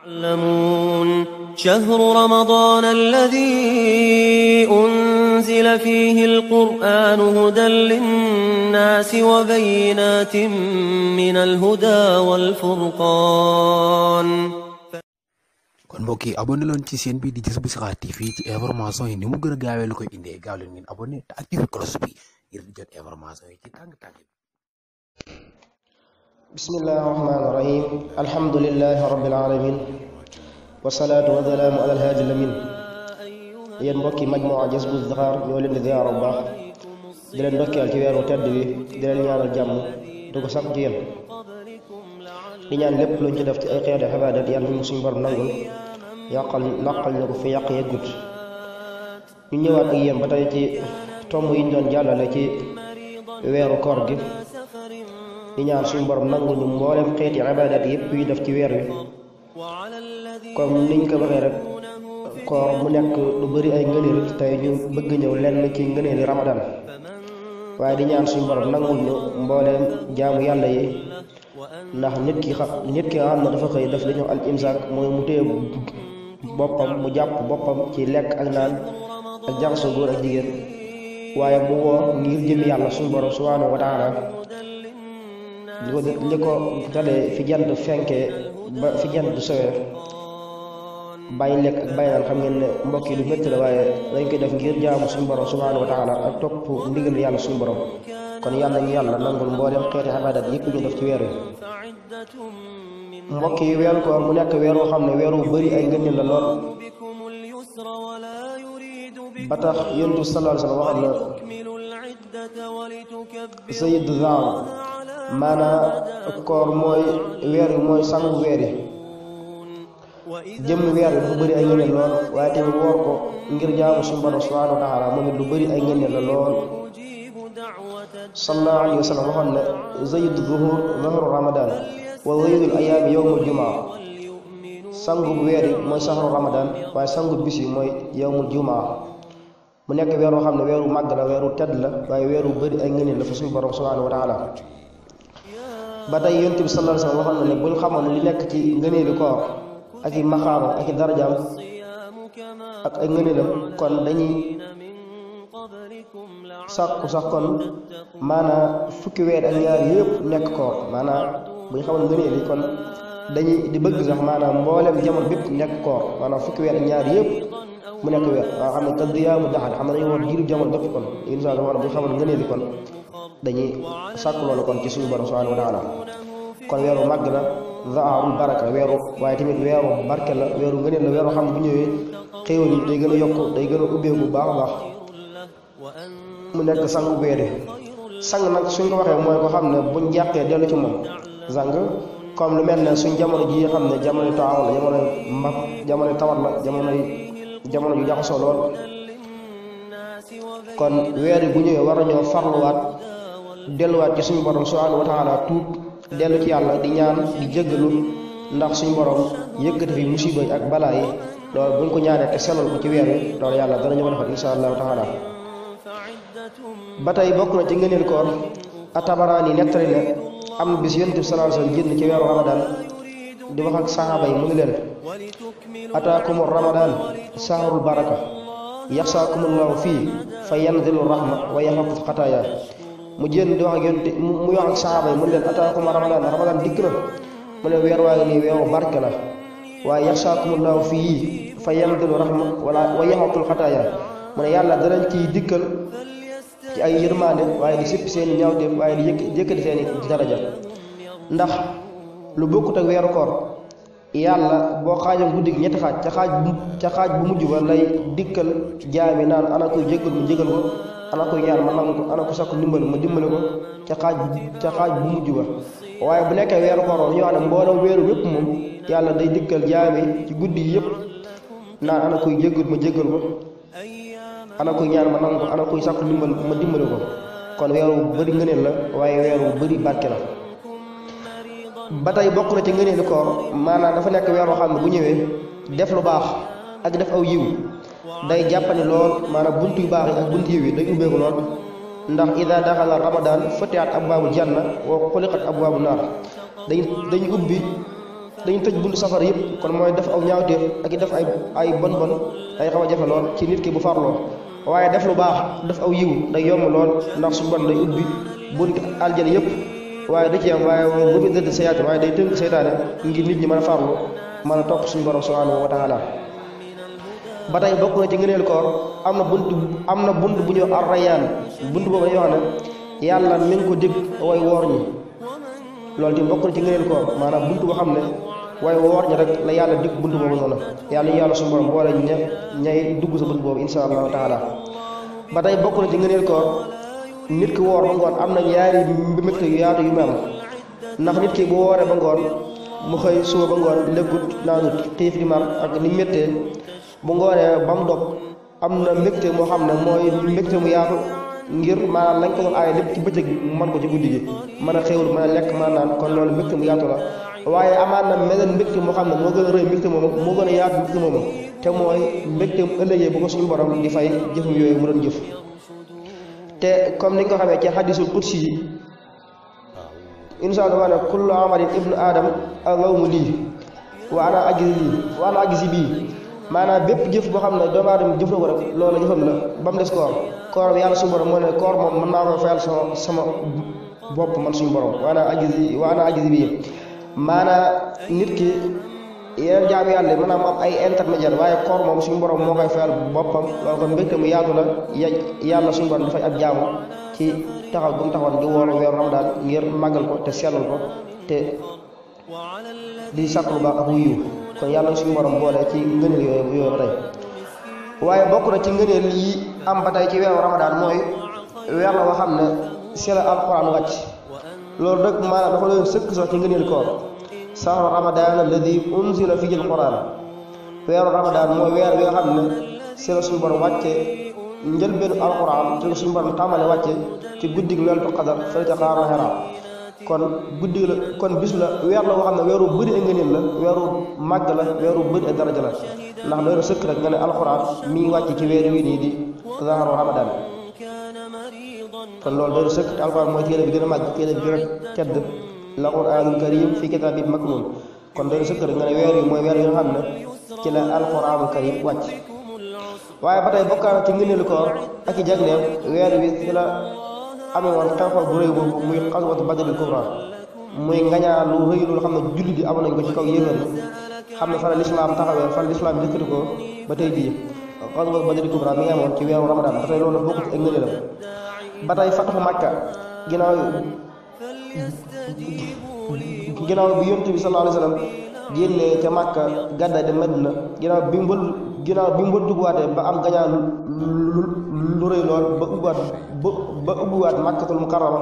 يعلمون شهر رمضان الذي أنزل فيه القرآن هدى للناس وبينات من الهدى والفرقان. kon mbokk yi abonné leen ci chaîne bi di Jazboul Chikhar TV ci information yi ni mu gën a gaawee lu koy indee gaaw leen ngeen abonné te activé cloche bi ngir di jot information yi ci tàng-tàng bi. bismillahi rahmaani rahim alhamdulillahi rabbil alamin wasalaatu wasalaamu ala alhaadi lamin. yéen mbokki majmuwa Jazboul Chikhar ñoo leen di ziyaar bu baax di leen ndokkeel ci weeru tedd bi di leen ñaanal jàmm di ko sàkku ci yéen di ñaan lépp luñ ci def ci ay xeeti xibaadat yàlla ñu suñu borom nangul laqal na ko fi yàq yeggut. ñu ñëwaat ak yéen ba tey ci tomb yi ñu doon jàllale ci weeru koor gi di ñaan suñu borom nangul ñu mboolem xeeti xibaadat yépp yu def ci weer wi. comme niñ ko waxee rek koor mu nekk lu bari ay ngëneel tey ñu bëgg ñëw lenn ci ngëneeli ramadan waaye di ñaan suñu borom nangul ñu mbooleem jaamu yàlla yi ndax nit ki xam ne dafa xëy daf li ñëw al imsaak mooy mu téye boppam mu jàpp boppam ci lekk ak naan ak jaxasoo góor ak jigéen waaye mu woor ngir jëmi yàlla suñu borom subhaanahu wa taala li ko dalee fi jant fenkee ba fi jant du sowee bàyyi lekk ak bàyyi naan xam ngeen ne mbokk yi lu métti la waaye dañ koy def ngir jaamu suñu borom subhaanahu wa taala ak topp ndigal yàlla suñu borom. kon yàlla ñu yàlla nangul mboolem xeeti ibadat yëpp ñu def ci weer wi. mbokk yi weeru koor mu nekk weer woo xam ne weer wu bëri ay ngëneel la lool ba tax yonent bi sallallahu alayhi wa sallam waxam na sayid zam maanaam koor mooy weer wi mooy sangu weer yi jëmm weer wi dafa bëri ay ngëneel lool waaye tamit woor ko ngir jaamu suñu borom subhanahu wa taala moom it lu bëri ay ngëneel la lool. sallallahu alayhi wa sallam waxoon ne zayd zuhur zuhru ramadan wa zaydul ayaami yowmul jumaa sangu weer yi mooy saxru ramadan waaye sangu bis yi mooy yowmul jumaa mu nekk weer woo xam ne weeru màgg la weeru tedd la waaye weeru bëri ay ngëneel la fa suñu borom subhanahu wa taala. ba tey yonent bi sallallahu alayhi wa sallam waxoon na ne buñ xamoon li nekk ci ngëneelu koor ak i maxaama ak i darajaam ak ay ngëneelam kon dañuy sàkku sax kon maanaam fukki weer ak ñaar yëpp nekk koor maanaam bu ñu xamoon ngëneel yi kon dañuy di bëgg sax maanaam mboolem jamono bépp nekk koor maanaam fukki weer ak ñaar yëpp mu nekk weer waaw xam ne ka diyaamu daxal xam ne dañu war jiiru jamono bépp kon incha allah bu ñu xamoon ngëneel yi kon dañuy sàkku loolu kon ci suñu borom subhanahu wa taala. kon weeru màgg la zaarul baraka weeru waaye tamit weeru barke la weeru ngëneel la weeru xam ne bu ñëwee xéewal yi day gën a yokk day gën a ubbeeku bu baax a baax mu nekk sangu weer yi. sang nag suñ ko waxee mooy ko xam ne buñ jàqee dellu ci moom sang comme lu mel ne suñ jamono ji xam ne jamono taaw la jamono mbab jamono tawat la jamono ju jaxasoo lool kon weer yi bu ñëwee war nañoo farluwaat delluwaat ci suñu borom subhanahu wa taala tuub dellu ci yàlla di ñaan di jéggalu ndax suñu borom yëkkati fi musiba yi ak balaa yi loolu buñ ko ñaanee te sellal ko ci weer wi loolu yàlla danañu ko defal insha allahu taala. ba tey bokk na ci ngëneel koor At-Tabaraani nettali ne am na bis yonent bi sallallahu alayhi wa sallam génn ci weeru ramadan di wax ak saxaaba yi mu ngi leen ataakumu ramadan sahrul baraka yaxsaakumullahu fii fa yanzilu rahma wa yaxafut xataaya mu génn di wax ak yonent muy wax ak saxaaba yi mu ngi leen ataakumu ramadan dikk na mu ne weer waa ngi nii weeru barke la waaye yaxsaakumullahu fii fa yanzilu rahma wa yaxafut xataaya mu ne yàlla danañ ciy dikkal ci ay yërmande waaye di sippi seeni ñaawteef waaye di yëkkati seeni daraja ndax lu bokkut ak weeru koor yàlla boo xaajam guddi gi ñetti xaaj ca xaaj bu mujj ba lay dikkal jaami naan ana koy jéggal mu jégal ko ana koy ñaan ma nangu ko ana ko sakku ndimbal ma dimbale ko ca xaaj bu mujj ba waaye bu nekkee weeru koor ñu wax ne mboolem weeru yépp moom yàlla day dikkal jaami ci guddi yi yépp naan ana koy jéggal ma jégal ko ana koy ñaan ma nangu ko ana koy sàkku ndimbal ma dimbale ko kon weeru bëri ngëneel la waaye weeru bëri barke la. ba tey bokk na ci ngëneelu koor maanaam dafa nekk weer woo xam ne bu ñëwee def lu baax ak def aw yiw day jàppani lool maanaam buntu yu baax yi ak buntu yiw yi day ubbeeku lool ndax ida daxala ramadan futihat abwaabul janna wa xuliqat abwaabu naar dañu ubbi dañu tëj buntu safara yëpp kon mooy def aw ñaawteef ak i def ay bon day xaw a jafe lool ci nit ki bu farloo waaye def lu baax def aw yiw day yomb lool ndax su bon day ubbi buntu aljana yëpp waaye da ci am waaye bu mu dëdd sayaati waaye day tënk seytaane ngir nit ñi mën a farlu mën a topp suñu borom subhanahu wa taala ba tey bokk na ci ngëneel koor am na bunt bu ñuy ar-Rayyaan bunt boobu dañuy wax ne yàlla mi ngi ko dig way woor ñi loolu tamit bokk na ci ngëneel koor maanaam bunt boo xam ne way woor ñi rek la yàlla dig bunt boobu noonu yàlla suñu borom boole ñay dugg sa bunt boobu insha allahu taala ba tey bokk na ci ngëneel koor nit ki woor ba ngoon am na ñaari mbégte yu yaatu yu mu am ndax nit ki bu wooree ba ngoon mu xëy suba ba ngoon lëggut naanut xiif di mar ak ni méttee bu ngoonee ba mu dog am na mbégte moo xam ne mooy mbégte mu yaatu ngir maanaam lañ ko doon aaye lépp ci bëccëg bi mu mën ko ci guddi gi mën a xéwlu mën a lekk mën a naan kon loolu mbégte mu yaatu la waaye amaat na meneen mbégte moo xam ne moo gën a rëy mbégte moomu moo gën a yaatu mbégte moomu te mooy mbégte mu ëllëgee bu ko suñu borom di fay jëfam yooyu mu doon jëf te comme ni nga ko xamee ci xadisul qudsi yi insha Allah ne kullu amalin ibnu adam allahumma lii wa ana ajzi bii maanaam bépp jëf boo xam ne doomu aadama jëf na ko rek loolu jëfam la ba mu des koor bi yàlla suñu borom moo ne koor moom mën naa ko fayal sama bopp man suñu borom wa ana ajzi bii maanaam nit ki yeneen jaamu yàlla maanaam am ay intermédiaire waaye koor moom suñu borom moo koy fayal boppam loolu kon mbégte mu yaatu la yàlla suñu borom dafay ab jaamu ci taxaw bu mu taxawoon di woor weeru Ramadan ngir màggal ko te sellal ko te di sàkk lu baax ak wuyu kon yàlla suñu borom boole ci ngëneel yooyu ba tey waaye bokk na ci ngëneel yi am ba tey ci weeru Ramadan mooy weer la boo xam ne ci la alquran wàcc loolu rek maanaam dafa doon sëkk sax ci ngëneel koor sahru ramadan alladi unzila fihi alquran weeru Ramadan mooy weer bi nga xam ne ci la suñu borom wàcce njëlbeenu alquran te suñu borom tàmbale wàcce ci guddig Laylatul Qadr fële ca xaaru Hira kon guddi la kon bis la weer la boo xam ne weeru bëri ay ngëneel la weeru màgg la weeru bëri ay daraja la ndax doy na sëkk rek nga ne alxuraan mi ngi wàcc ci weer wii nii di zahru Ramadan kon loolu doy na sëkk te alxuraan mooy téere bi gën a màgg téere bi gën a tedd la quraanul karim fii kitaabin maknuun kon doy na sëkk rek nga ne weer yi mooy weer yi nga xam ne ci la alxuraanul karim wàcc waaye ba tey bokkaana ci ngëneelu koor ak i jagleem weer wi ci la amee woon xew-xew bu rëy boobu muy xaswatu Badril kubra muy ngañaa lu rëy loolu xam ne jullit yi amoon nañ ko ci kaw yéefar yi xam ne fa la lislaam taxawee fa la lislaam yëkkati ko ba tey jii xaswatu Badril kubra mi ngi amoon ci weeru Ramadan ba tey loolu bokk ci ak ngëneelam ba tey fataxu Makka ginnaaw bi yonent bi sallallahu alayhi wa sallam génnee ca Makka gàddaay dem Madina ginnaaw bi mu duggaatee ba am gañaa lu rëy lool ba ubbiwaat Makkatul Mukarrama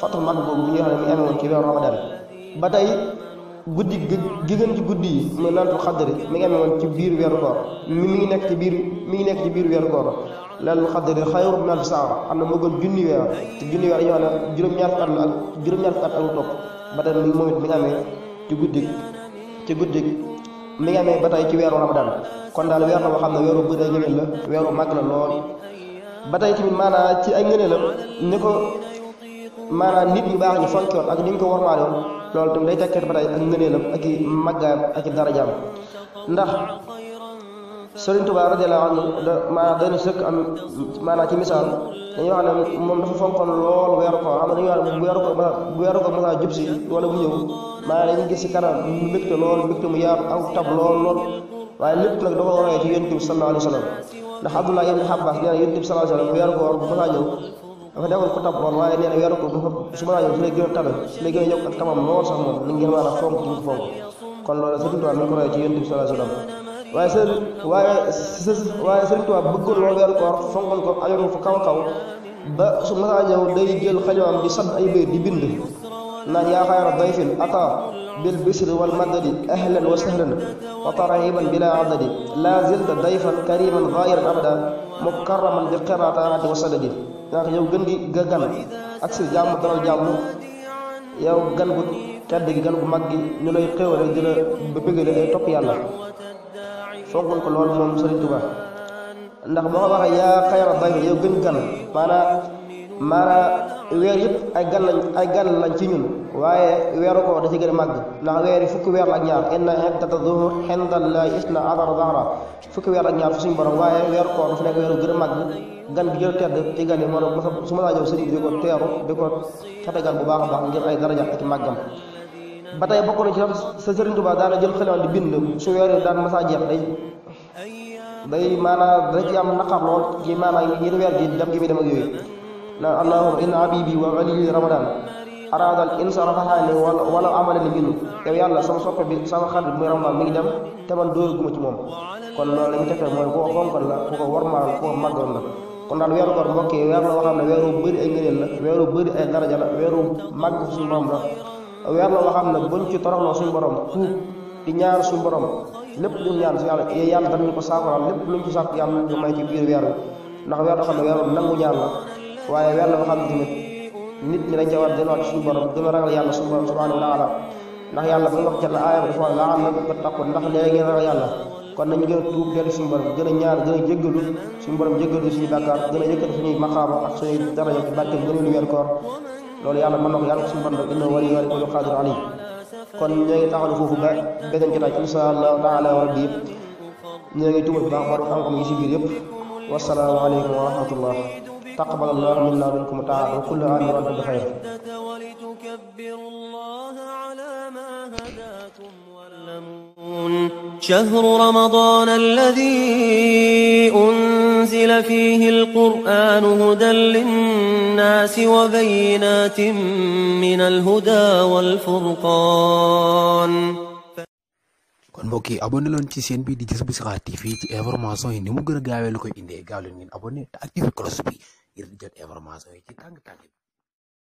fatu Makka boobu bi nga xam ne mi amee woon ci weeru Ramadan ba tey guddi gi gën ci guddi yi muy Laylatul Qadri mi ngi amee woon ci biir weeru koor mi ngi nekk ci biir weeru koor Laylatul Qadri xayrun min alfi shahr xam ne moo gën junni weer te junni weer dañoo xam ne juróom-ñaar fukki at la ak lu topp ba tey moom it mi ngi amee ci guddi mi ngi amee ba tey ci weeru Ramadan kon daal weer la boo xam ne weeru bëri ay ngëneel la weeru màgg la lool ba tey tamit maanaam ci ay ngëneelam ni ko maanaam nit ñu baax ñu fonkoon ak ni ñu ko warmaale woon loolu tamit day tekkeet ba tey ak ngëneelam ak i màggaayam ak i darajaam ndax Sëriñ Tuubaa radiyallaahu anhu maanaam day na sëkk am maanaam ci misaal dañuy wax ne moom dafa fonkoon lool weeru koor xam ne dañuy wax ne bu weeru ko masa jub si wala bu ñëw maanaam dañuy gis si kanam mu mbégte lool mbégte mu yaatu aw tab lool waaye lépp nag da ko royee ci Yonent bi sallallaahu alayhi wa sallam ndax Abdullah ibn Abbas nee na Yonent bi sallallaahu alayhi wa sallam weeru koor bu masaa ñëw dafa defoon ko tab lool waaye nee na weeru koor su masaa ñëw su lay gën a tabe su lay gën a yokk ak tabam lool sax moom li ngeen maanaam fonk ñu ko fonk kon loolu Sëriñ Tuubaa mi ngi ko royee ci Yonent bi sallallaahu alayhi wa sallam waaye Sëriñ Tuubaa bëggoon loolu weeru koor fonkoon ko ajoon fa kaw ba su masaa ñëw day jël xalimaam di sadd ay bayt di bind naan yaa xayra dayfin ata bil bisri wal madadi ahlan wa sahlan wa tarhiban bila adadi la zilta dayfan kariman ghayiran abada mukarraman bi qiraataati wa sadadi ndax yow gën gi ga gan ak si jàmm dalal jàmm yow gan gu tedd gi gan gu mag gi ñu lay xéwale di la ba bëggale day topp yàlla fonkoon ko loolu moom Sëriñ Tuubaa ndax boo ko waxee yaa xayra dayfin yow gën gan maanaam weer yëpp ay gan lañ ci ñun waaye weeru ko da ci gën a màgg ndax weer yi fukki weer la ak ñaar inna iddata zuhur indallahi isna ashara shahra fukki weer ak ñaar fu suñu borom waaye weeru koor dafa nekk weeru gën a màgg gan bi gën a tedd ci gan yi moo tax su ma laa ñëw sëriñ bi di ko teeru di ko tatagal bu baax a baax ngir ay daraja ak màggam ba tey bokk na ci sa sëriñ Tuubaa daana jël xelewal di bind su weer yi daan masaa jeex day maanaam da ci am naqar lool ci maanaam yéen weer gi dem gi muy dem ak yooyu naan allahumma inna habibi wa waliyi ramadan aradal insara faxaani wala amale ni minu yow yàlla sama soppe bi sama xarit bi muy ramadan mi ngi dem te man dóoru guma ci moom kon loolu la ñu tegtal mooy ku ko fonkal la ku ko warmaal ku ko màggal la kon daal weeru koor mbokk yi weer la woo xam ne weeru bëri ay ngëneel la weeru bëri ay daraja la weeru màgg suñu borom la weer la woo xam ne buñ ci toroxloo suñu borom tuub di ñaan suñu borom lépp lu ñaan si yàlla danañu ko saafaral lépp luñ ci sàkk yàlla ñu may ci biir weer wi ndax weer la xam ne weeru nangu ñaan la waaye weer la boo xam ne tamit nit ñi dañ ca war delluwaat ci suñu borom gën a ragal yàlla suñu borom subhanahu wa taala ndax yàlla ba nga wax jàll aaya bi dafa wax laa am ba taqoon ndax léegi ngeen ragal yàlla kon nañu gën a tuub dellu suñu borom gën a ñaan gën a jéggalu suñu borom jéggalu suñu bàkkaar gën a yëkkati suñuy maqaama ak suñuy daraja ci barke gën a weer koor loolu yàlla mën na ko yàlla ko suñu borom inna wali wali kulli qadir alim kon ñoo ngi taxalu foofu ba beneen jotaay insha allahu taala wa rabbi ñoo ngi tuubal baax borom xam-xam yi si biir yëpp wasalaamu aleykum wa rahmatullah تقبل الله منا منكم تعالى وكل عام وانتم بخير ولتكبروا الله على ما هداكم وتعلمون شهر رمضان الذي أنزل فيه القرآن هدى للناس وبينات من الهدى والفرقان kon mbokk yi abonné leen ci chaîne bi di Jazboul Istikhara TV ci information yi ni mu gën a gaawee lu koy indee gaaw leen ngeen abonné te activé cloche bi ngir di jot information yi ci tàng-tàng